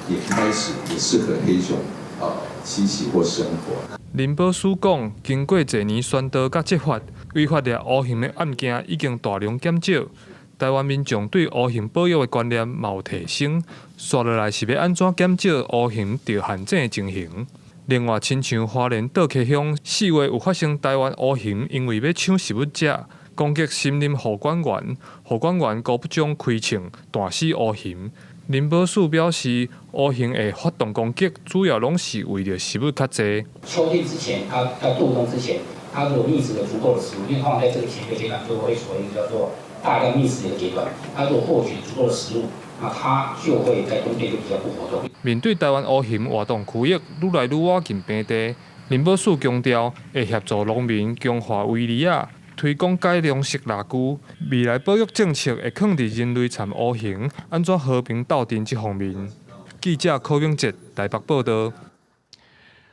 也開始也適合黑熊啊棲息或生活。林保署講，經過濟年宣導佮執法，違法掠烏熊的案件已經大量減少。台灣民眾對烏熊保育的觀念嘛有提升，紲落來是欲按怎減少烏熊著陷阱的情形。另外，親像花蓮桌溪鄉4月有發生台灣烏熊因為欲搶食物食，攻擊森林護管員，護管員高不將開槍彈死烏熊。林保署表示，烏熊會發動攻擊，主要攏是為著食物較濟。秋天之前，它要渡冬之前，它如果覓食了足夠的食物，因為通常在這個前一個階段就會處於一個叫做大量覓食的一個階段，它如果獲取足夠的食物，那它就會在冬天就比較不活動。面對台灣烏熊活動區域愈來愈倚近平地，林保署強調會協助農民強化圍籬仔，推廣改良式獵具。未來保育政策會囥佇人類參烏熊按怎和平鬥陣這方面。記者柯永哲台北報道。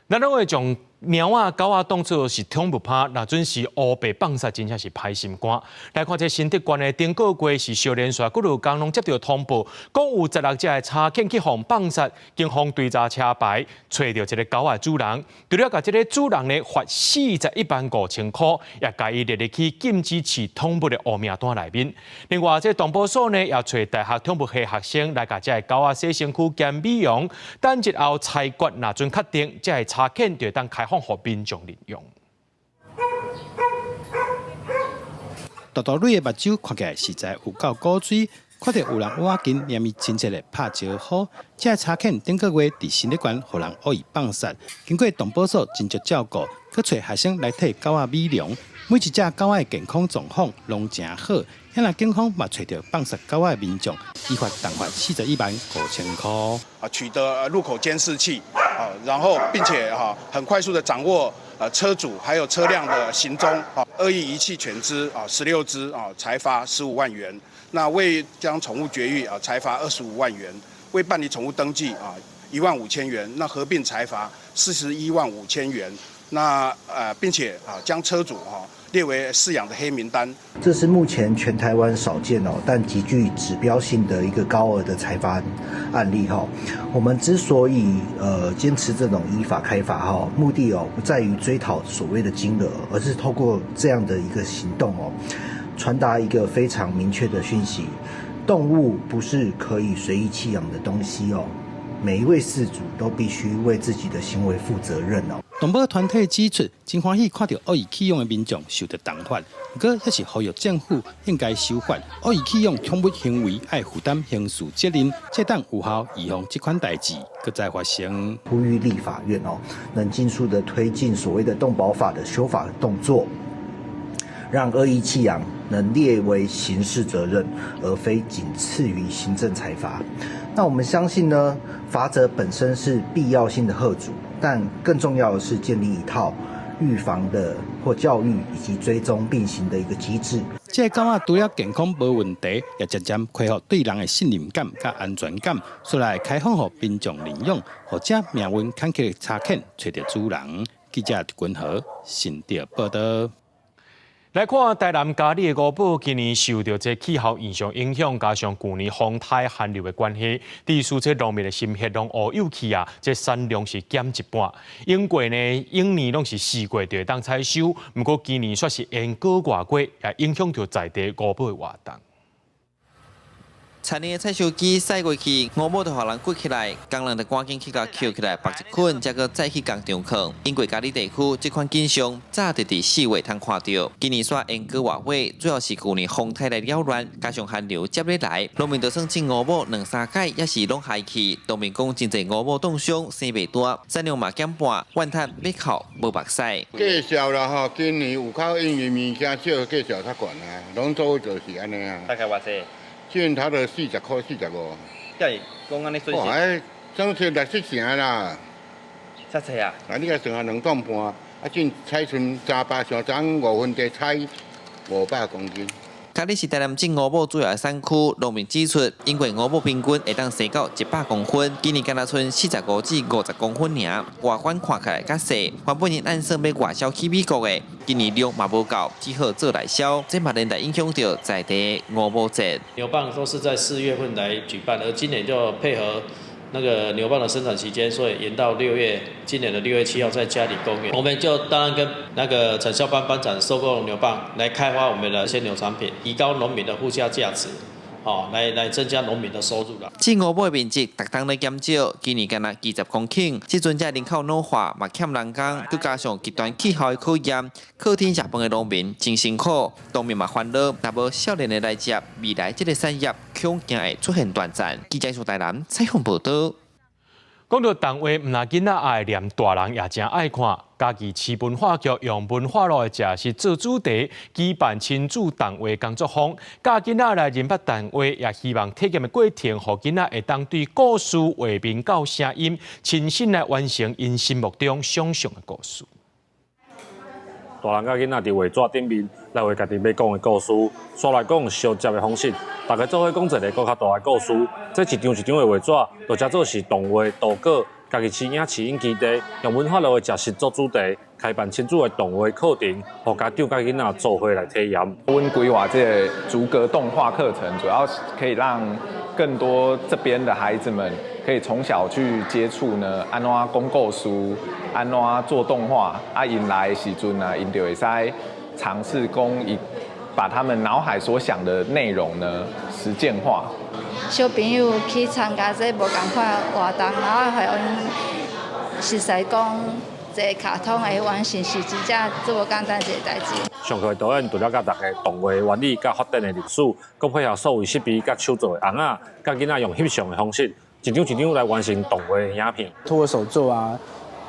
咱攏會將貓仔、狗仔當做是寵物拍，若準是烏白放殺，真正是歹心肝。來看這新竹縣的頂個月是相連紲幾落工攏接著通報，講有16隻的柴犬去予放殺，警方追查車牌，揣著這個狗仔主人，除了共這个主人呢罰41萬5千箍，也共伊列入去禁止飼寵物的黑名單內面。另外，這動保所呢也揣大學寵物系學生來共這个狗仔洗身軀兼美容，等日後裁決若準確定，這个柴犬就會當開放予民眾領養。大大蕊的目睭看起來實在有夠古錐，看著有人倚近，連伊親切的拍招呼。這个柴犬頂個月佇新竹縣予人惡意放殺，經過動保所盡力照顧，閣揣學生來替狗仔美容。每一隻狗仔的健康狀況攏誠好，遐若警方嘛揣著放殺狗仔的民眾，依法重罰41萬5千箍。啊，取得路口監視器啊，然後並且哈很快速的掌握車主還有車輛的行蹤啊，惡意遺棄犬隻啊16隻啊，裁罰15萬元。那未將寵物絕育啊，裁罰25萬元；未辦理寵物登記啊，1萬5千元。那合併裁罰41萬5千元。那並且啊將車主哈列為飼養的黑名單。這是目前全台灣少見哦，但極具指標性的一個高額的裁罰案例哈。我們之所以堅持這種依法開罰哈，目的哦不在於追討所謂的金額，而是透過這樣的一個行動哦，傳達一個非常明確的訊息：動物不是可以隨意棄養的東西哦。每一位飼主都必須為自己的行為負責任哦。動保團體指出，真歡喜看著惡意棄養的民眾受著重罰，毋過這是呼籲政府應該修法，惡意棄養寵物行為愛負擔刑事責任，才當有效預防這款代誌閣再發生。呼籲立法院哦，能盡速的推進所謂的動保法的修法動作，讓惡意棄養能列為刑事責任，而非僅次於行政裁罰。那我們相信呢，罰則本身是必要性的嚇阻，但更重要的是建立一套預防的或教育以及追蹤並行的一個機制。這个狗仔除了健康無問題，也漸漸恢復對人的信任感佮安全感，所以開放予民眾領養，予這命運坎坷的柴犬揣著主人。記者陳君和新竹報導。來看台南佳里的五寶，今年受著這氣候現象影響，加上舊年風颱寒流的關係，致使這農民的心血攏烏有去啊！這產量是減一半。往過呢，往年攏是四月就會當採收，毋過今年煞是延閣外月，也影響著在地五寶的活動。田裡的採收機駛過去，五寶就予人掘起來，工人就趕緊去共抾起來，縛一捆，才閣載去工廠囥。英國佳里地區這款景象早就佇4月通看著，今年煞延閣外月，主要是舊年風颱來擾亂，加上寒流接咧來，農民就算種五寶兩三擺，也是攏害去。農民講真濟五寶凍傷，生袂大，產量嘛減半，怨嘆欲哭無目屎。價數啦吼，今年有較因為物件少，價數較懸啊，攏做就是按呢啊。大概偌濟？進差不多40塊、45。對，講按呢損失。哎，損失六七成啦。遮濟啊？啊，你共算下兩噸半，啊，進採賰300上，昨5分地採500公斤。佳里是台南種五寶主要的產區，農民指出，因為五寶平均會當生到100公分，今年敢若賰45至50公分爾，外觀看起來較細。原本𪜶按算欲外銷去美國的，今年量嘛無夠，只好做內銷，這嘛連帶影響著在地五寶節。牛蒡都是在4月份來舉辦，而今年就配合那個牛蒡的生產期間，所以延到六月，今年的6月7號在佳里公園，我們就當然跟那個產銷班班長收購牛蒡，來開發我們的鮮牛產品，提高農民的附加價值，哦，來增加農民的收入啦。種五寶的面積逐冬咧減少，今年干焦20公頃，這陣這人口老化，嘛欠人工，閣加上極端氣候的考驗，靠天食飯的農民真辛苦，當面嘛煩惱，若無少年的來接，未來這个產業恐驚會出現斷層。記者蘇台南採訪報導。講到動畫，毋但囡仔愛，連大人也誠愛看。嘉義市文化局用文化路的食食做主題，舉辦親子動畫工作坊，教囡仔來認捌動畫，也希望體驗的過程，予囡仔會當對故事畫面佮聲音，親身來完成𪜶心目中想象的故事。大人佮囡仔佇畫紙頂面來畫家己欲講的故事，紲來講相接的方式，大家做伙講一个閣較大的故事。這一張一張的畫紙，就稱做是動畫圖稿。嘉義市影視影基地用文化路的食食做主題，開辦親子的動畫課程，予家長佮囡仔做伙來體驗。阮規劃這个逐格動畫課程，主要是可以讓更多這邊的孩子們可以從小去接觸呢，按怎講故事，按怎做動畫，啊，𪜶來的時陣啊，𪜶就會使嘗試講伊把他們腦海所想的內容呢實踐化。小朋友去參加這無仝款活動，然後予𪜶熟似講這個卡通會完成是真正做無簡單一个代誌。上課的導演除了教大家動畫原理佮發展的歷史，閣配合數位設備佮手做的尪仔，佮囡仔用翕相的方式，一張一張來完成動畫的影片。透過手作啊，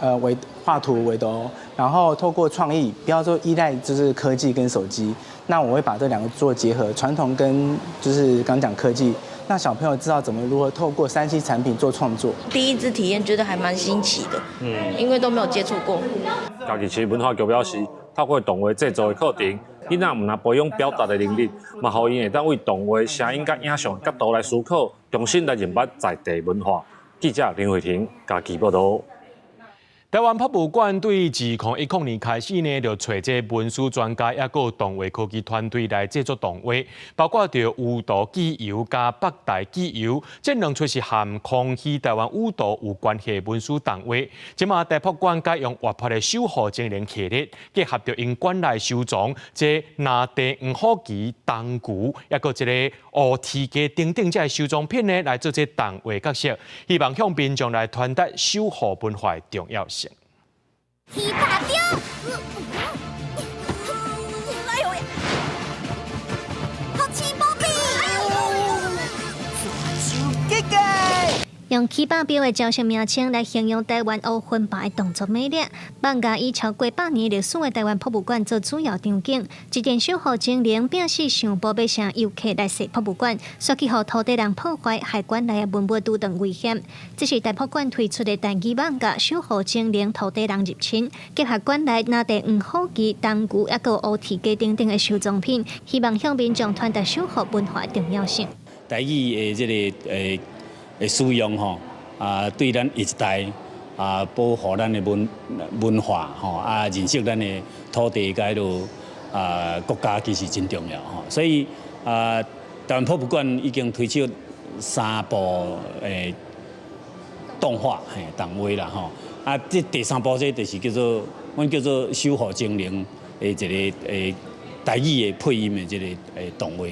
畫畫圖、畫圖，然後透過創意，不要說依賴就是科技跟手機。那我會把這兩個做結合，傳統跟就是剛講科技。那小朋友知道怎麼如何透過3C 產品做創作。第一次體驗覺得還蠻新奇的，因為都沒有接觸過。嘉義市文化局表示，透過動畫製作的課程，囡仔毋但培養表達的能力，嘛予𪜶會當為動畫聲音佮影像的角度來思考，重新來認捌在地文化。記者林慧婷嘉義報導。台灣博物館對2010年開始呢，就揣這文史專家抑閣動畫科技團隊來製作動畫，包括著巫毒紀遊佮北台紀遊，這兩齣是和康熙台灣五毒有關係的文史動畫。這馬台博館改用活潑的守護精靈系列，結合著𪜶館內收藏這藍地黃虎旗、銅牛，抑閣這个烏鐵雞等等這个收藏品呢，來做這動畫角色，希望向民眾來傳達守護文化的重要性。起大雕，哎呦呀！好氣寶貝！用起爆錶的招式名稱來形容台灣烏雲白的動作魅力。放假以超過100年歷史的台灣博物館做主要場景，一件守護精靈變死上寶貝城遊客來踅博物館，煞去予土地人破壞害館內的文物拄著危險。這是台博館推出的台語漫畫守護精靈土地人入侵，結合館內藍地黃虎旗、銅牛，抑閣烏鐵雞等等的收藏品，希望向民眾傳達守護文化的重要性。台語的這个的使用吼，啊，對咱下一代啊，保護咱的文化吼，啊，認識咱的土地佮彼落國家其實真重要吼，所以台灣博物館已經推出三部動畫嘿動畫啦吼，這第三部這就是叫做阮叫做守護精靈的一個台語的配音的這個動畫。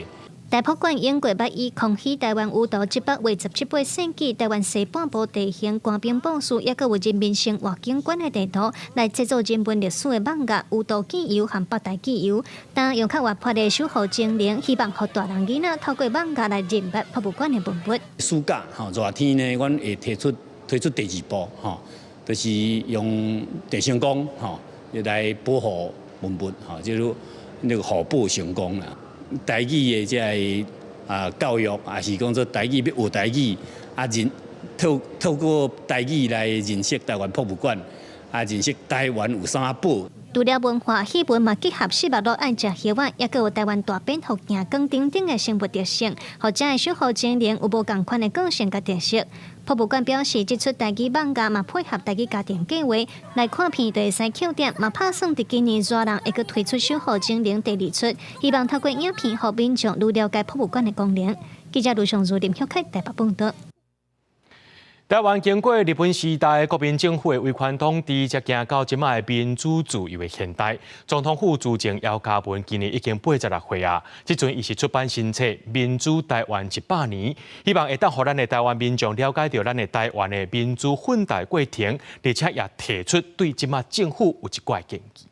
台博館永過捌以康熙台灣輿圖187世紀台灣西半部地形官兵部署，抑閣有人民生活景觀的地圖來製作人文歷史的網頁、輿圖紀遊和北台紀遊。但用較活潑的守護精靈，希望予大人囡仔透過網頁來認捌博物館的文物。暑假吼熱天呢，阮會推出第二部吼，就是用鄭成功吼來保護文物吼，就是那個護寶成功啦。台語的這个教育，也是講做台語欲學台語，認透過台語來認識台灣博物館，認識台灣有啥寶。除了文化戲文嘛，結合四目鹿愛食葉仔，抑閣有台灣大蝙蝠行光等等的生物特性，予遮的守護精靈有無仝款的個性佮特色。博物館表示，這齣台語網頁嘛配合台語家庭計畫來看片，就會使扣點，嘛拍算佇今年熱人會閣推出守護精靈第二齣，希望透過影片，予民眾愈了解博物館的功能。記者盧尚如、林旭凱台北報導。台灣經過日本時代國民政府的威權統治，才行到這擺民主自由的現代。總統府資政姚嘉文今年已經86歲啊，這陣伊是出版新冊《民主台灣一百年》，希望會當予咱的台灣民眾了解著咱的台灣的民主奮鬥過程，而且也提出對這擺政府有一寡建議。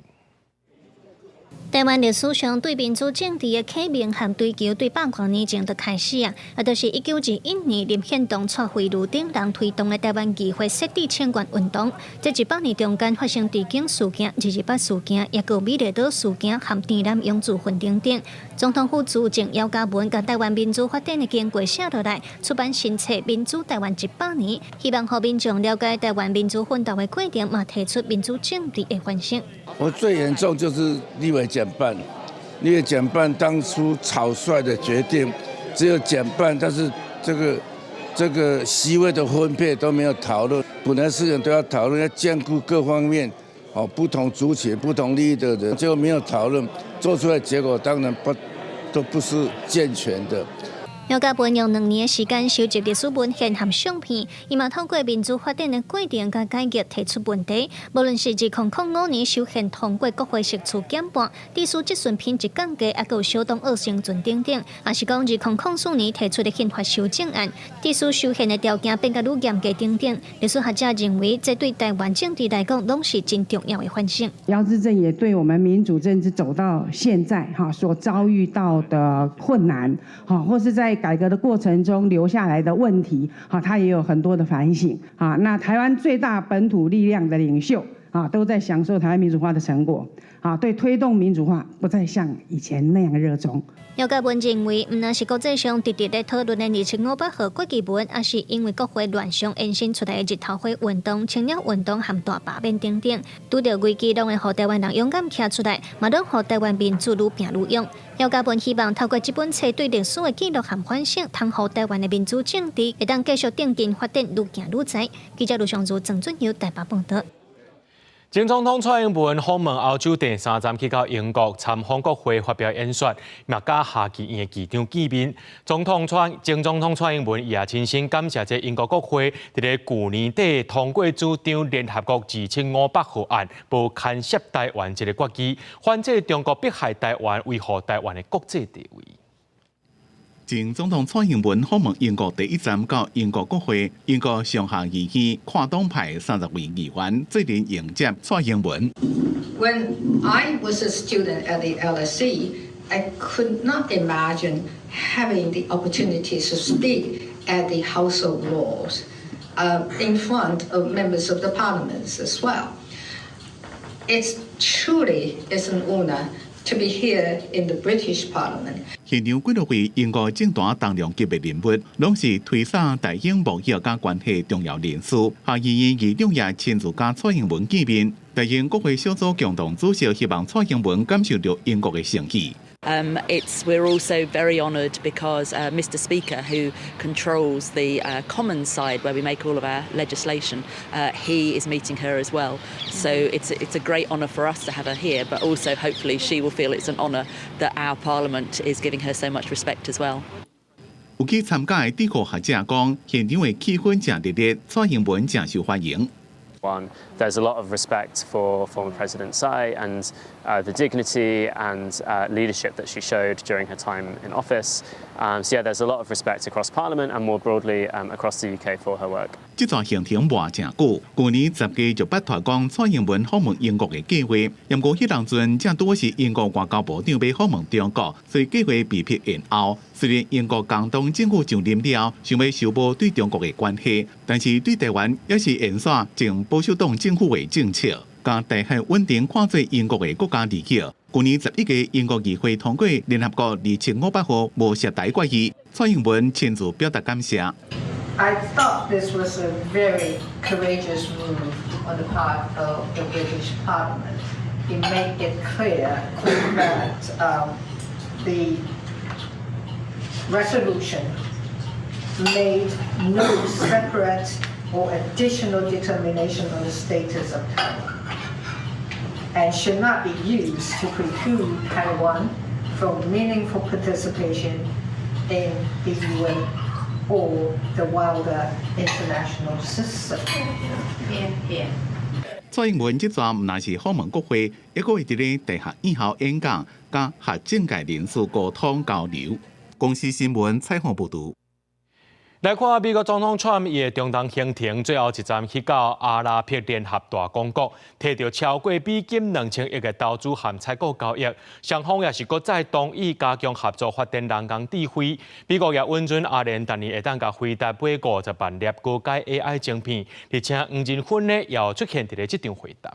台灣歷史上對民主政治的啟蒙和追求，對百外年前就開始啊！就是1921年林獻堂帶惠如等人推動的台灣議會設置請願運動。這100年中間發生治警事件、228事件，抑閣有美麗島事件和田南勇自焚等等。總統府資政姚嘉文共台灣民主發展的經過寫落來，出版新冊《民主台灣一百年》，希望予民眾了解台灣民主奮鬥的過程，嘛提出民主政治的反省。我最嚴重就是立委減半，立委減半當初草率的決定，只有減半，但是這個席位的分配都沒有討論。本來事情都要討論，要兼顧各方面，哦，不同族群、不同利益的人，結果沒有討論，做出來結果當然不都不是健全的。姚嘉文用2年的時間收集歷史文獻和相片，伊嘛透過民主發展的過程佮改革提出問題。無論是2005年修憲通過國會席次減半，致使質詢品質降低，抑閣有小黨惡生存等等，抑是講2004年提出的憲法修正案，致使修憲的條件變甲愈嚴格等等。歷史學者認為，這對台灣政治來講，攏是真重要的反省。姚資政也對我們民主政治走到現在，哈所遭遇到的困難，哈或是在改革的過程中留下來的問題，哈，他也有很多的反省，啊，那台灣最大本土力量的領袖，啊，都在享受台灣民主化的成果，啊，對推動民主化不再像以前那樣熱衷。姚嘉文認為，毋但是國際上直直咧討論的27500號決議文，抑是因為國會亂象延伸出來的日頭花運動、青鳥運動和大罷免等等，拄著危機，攏會予台灣人勇敢徛出來，嘛攏予台灣民主愈拼愈勇。姚嘉文希望透過這本冊對歷史的記錄和反省，通予台灣的民主政治會當繼續前進發展，愈行愈在。記者盧尚如、鄭俊佑台北報導。前總統蔡英文訪問歐洲第三站去到英國參訪國會發表演說，嘛佮下議院的議長見面。前總統蔡英文也親身感謝這英國國會佇咧舊年底通過主張聯合國27500號案，無牽涉台灣這个決議，反制中國迫害台灣，維護台灣的國際地位。前總統蔡英文訪問英國第一站到英國國會，英國上下議院跨黨派30位議員做陣迎接蔡英文。 When I was a student at the LSE, I could not imagine having the opportunity to speak at the House of Lords, in front of members of the parliaments as well. It's truly is an honor to be here in the British Parliament. 現場幾多位英國政壇重量級的人物，攏是推捒台英貿易佮關係重要人士。下議院議長也親自佮蔡英文見面。台英國會小組共同主席希望蔡英文感受著英國的誠意。We're also very honoured because Mr. Speaker, who controls the Commons side where we make all of our legislation, he is meeting her as well. So it's a great honour for us to have her here, but also hopefully she will feel it's an honour that our Parliament is giving her so much respect as well. 有去參加的智庫學者講，現場的氣氛誠熱烈，蔡英文誠受歡迎。 One, there's a lot of respect for former President Tsai and the dignity and leadership that she showed during her time in office. So yeah, there's a lot of respect across Parliament and more broadly across the UK for her work. 這段行程偌誠久，舊年10月就捌提講蔡英文訪問英國的計劃，毋過彼當陣正拄是英國外交部長欲訪問中國，所以計劃被迫延後。雖然英國工黨政府上任了後，想欲修補對中國的關係，但是對台灣也是延續前保守黨政府的政策，共台海穩定看做英國的國家利益。舊年11月，英國議會通過聯合國2758號無涉台決議，蔡英文親自表達感謝。 I thought this was a very courageous move on the part of the British Parliament. It made it clear that the resolution made no separate or additional determination on the status of Taiwan and should not be used to preclude Taiwan from meaningful participation in the UN or the wider international system. Yeah, yeah. 蔡英文這逝毋但是訪問國會，抑閣會佇咧大學院校演講，佮學政界人士溝通交流。公視新聞採訪報導。來看美國總統川普伊的中東行程，最後一站去到阿拉伯聯合大公國，提著超過美金2000億的投資和採購交易，雙方也是閣再同意加強合作發展人工智慧。美國也允准阿聯逐年會當共輝達買50萬粒高階 AI 晶片，而且黃仁勳呢也有出現佇咧這場會談。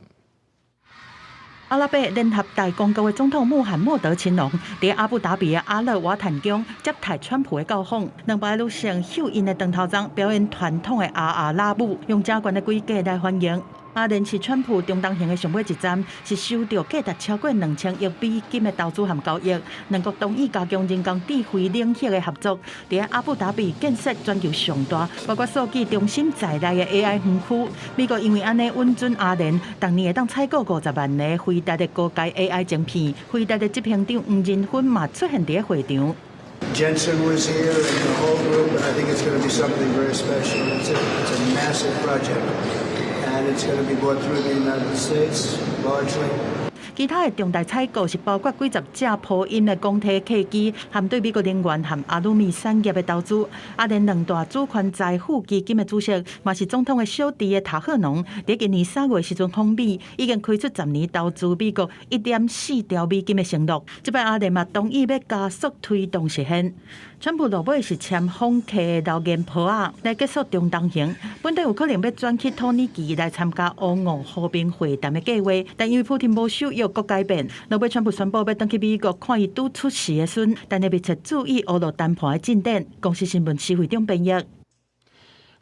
阿拉伯聯合大公國的總統穆罕默德親王佇阿布達比的阿勒瓦坦宮接待川普的到訪，200个女性繡𪜶的長頭鬃表演傳統的阿阿拉舞，用誠懸的規格來歡迎。阿聯是川普中東行的上尾一站，是收著價值超過2000億美金的投資和交易。兩國同意加強人工智慧領域的合作，佇阿布達比建設全球上大，包括數據中心在內的 AI 園區。美國因為按呢允准阿聯，逐年會當採購50萬个輝達的高階 AI 晶片。輝達的執行長黃仁勳嘛出現佇會場。 Jensen was here and the whole group, and I think it's going to be something very special. It's a massive project, and it's going to be bought through the United States largely. 其他的重大採購是包括幾十架波音的鋼鐵客機，含對美國能源和阿魯米產業的投資。阿聯兩大主權財富基金的主席，嘛是總統的小弟的塔赫農，佇今年3月時陣訪美，已經開出10年投資美國1.4兆美金的承諾。這擺阿聯嘛同意欲加速推動實現。川普落尾是簽訪客的留言簿仔來結束中東行，本底有可能欲轉去土耳其來參加烏俄和平會談的計劃，但因為普丁無守約，閣改變。落尾川普宣布欲轉去美國看伊拄出世的孫，但會密切注意烏俄談判的進展。公視新聞施會長編譯。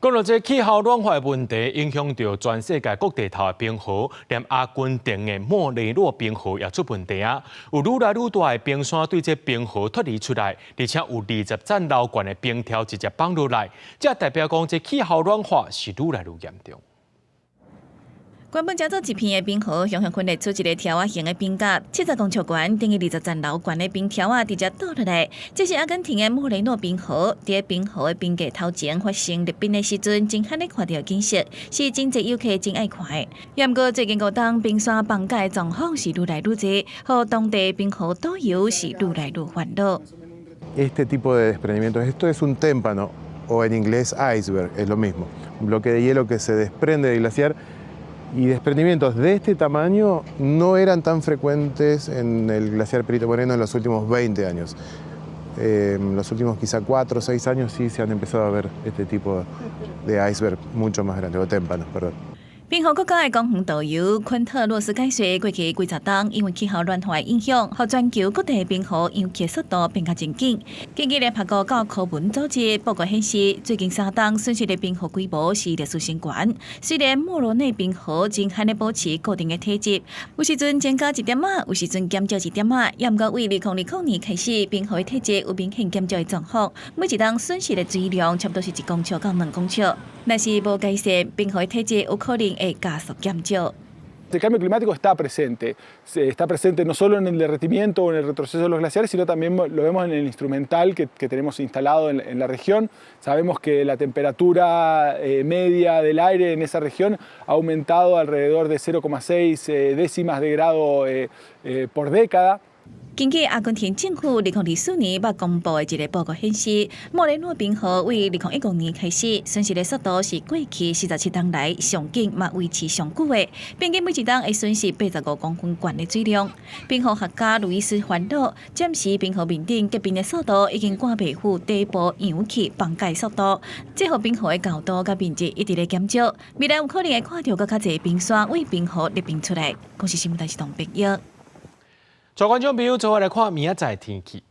講到這氣候暖化的問題，影響著全世界各地頭的冰河，連阿根廷的莫雷諾冰河也出問題啊！有愈來愈大的冰山對這冰河脫離出來，而且有20層樓懸的冰條直接放落來，這代表講這氣候暖化是愈來愈嚴重。原本成做一片的冰河，雄雄分裂出一个條仔形的冰甲，70公尺懸，等於20層樓懸的冰條仔直接倒落來。這是阿根廷的莫雷諾冰河，佇冰河的冰架頭前發生裂冰的時陣，真罕咧看著景色，是真濟遊客真愛看的。毋過最近5冬冰山崩解的狀況是愈來愈濟，予當地冰河導遊是愈來愈煩惱。 Este tipo de desprendimientos, esto es un témpano o en inglés iceberg, es lo mismo, un bloque de hielo que se desprende del glaciar. Y desprendimientos de este tamaño no eran tan frecuentes en el glaciar Perito Moreno en los últimos 20 años. En los últimos quizá 4 o 6 años sí se han empezado a ver este tipo de iceberg mucho más grande, o témpanos, perdón. 冰河國家的公園導遊昆特洛斯解說，過去幾十冬因為氣候暖化的影響，予全球各地冰河融去速度變較真緊。根據聯合國教科文組織報告顯示，最近3冬損失的冰河規模是歷史新懸。雖然莫羅內冰河真罕咧保持固定的體積，有時陣增加一點仔，有時陣減少一點仔。也毋過為2020年開始，冰河的體積有明顯減少的狀況。每一冬損失的水量差不多是1公尺到2公尺。若是無改善，冰河的體積有可能會加速減少。 El cambio climático está presente, está presente no solo en el derretimiento o en el retroceso de los glaciares, sino también lo vemos en el instrumental que tenemos instalado en la región. Sabemos que la temperatura media del aire en esa región ha aumentado alrededor de 0,6 décimas de grado por década. 根據阿根廷政府2024年捌公布的一个報告顯示，莫雷諾冰河為2015年開始損失的速度是過去47冬來上緊嘛維持上久的，平均每一冬會損失85公分懸的水量。冰河學家路易斯煩惱，暫時冰河面頂結冰的速度已經趕袂赴底部融去崩解速度，這予冰河的厚度佮面積一直咧減少，未來有可能會看著閣較濟冰山為冰河裂冰出來。公視新聞台是董碧玉。各位觀眾朋友，做伙來看明仔載天氣。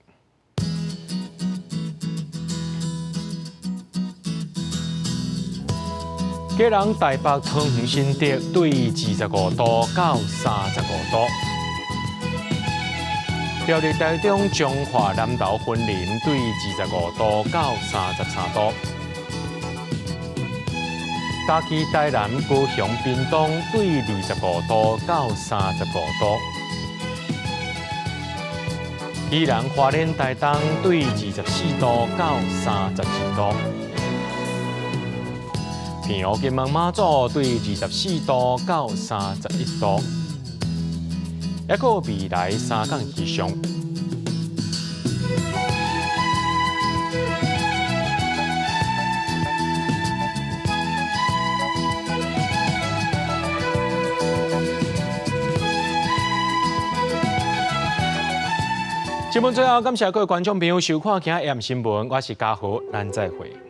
基隆、台北、桃園、新竹對25度到35度。苗栗、台中、彰化、南投、雲林對25度到33度。嘉義、台南、高雄、屏東對25度到35度。宜蘭、花蓮、台東對24度到32度。澎湖、金門、馬祖對24度到31度。抑閣未來3工氣象。節目最後，感謝各位觀眾朋友收看今日 M 新聞，我是嘉豪，咱再會。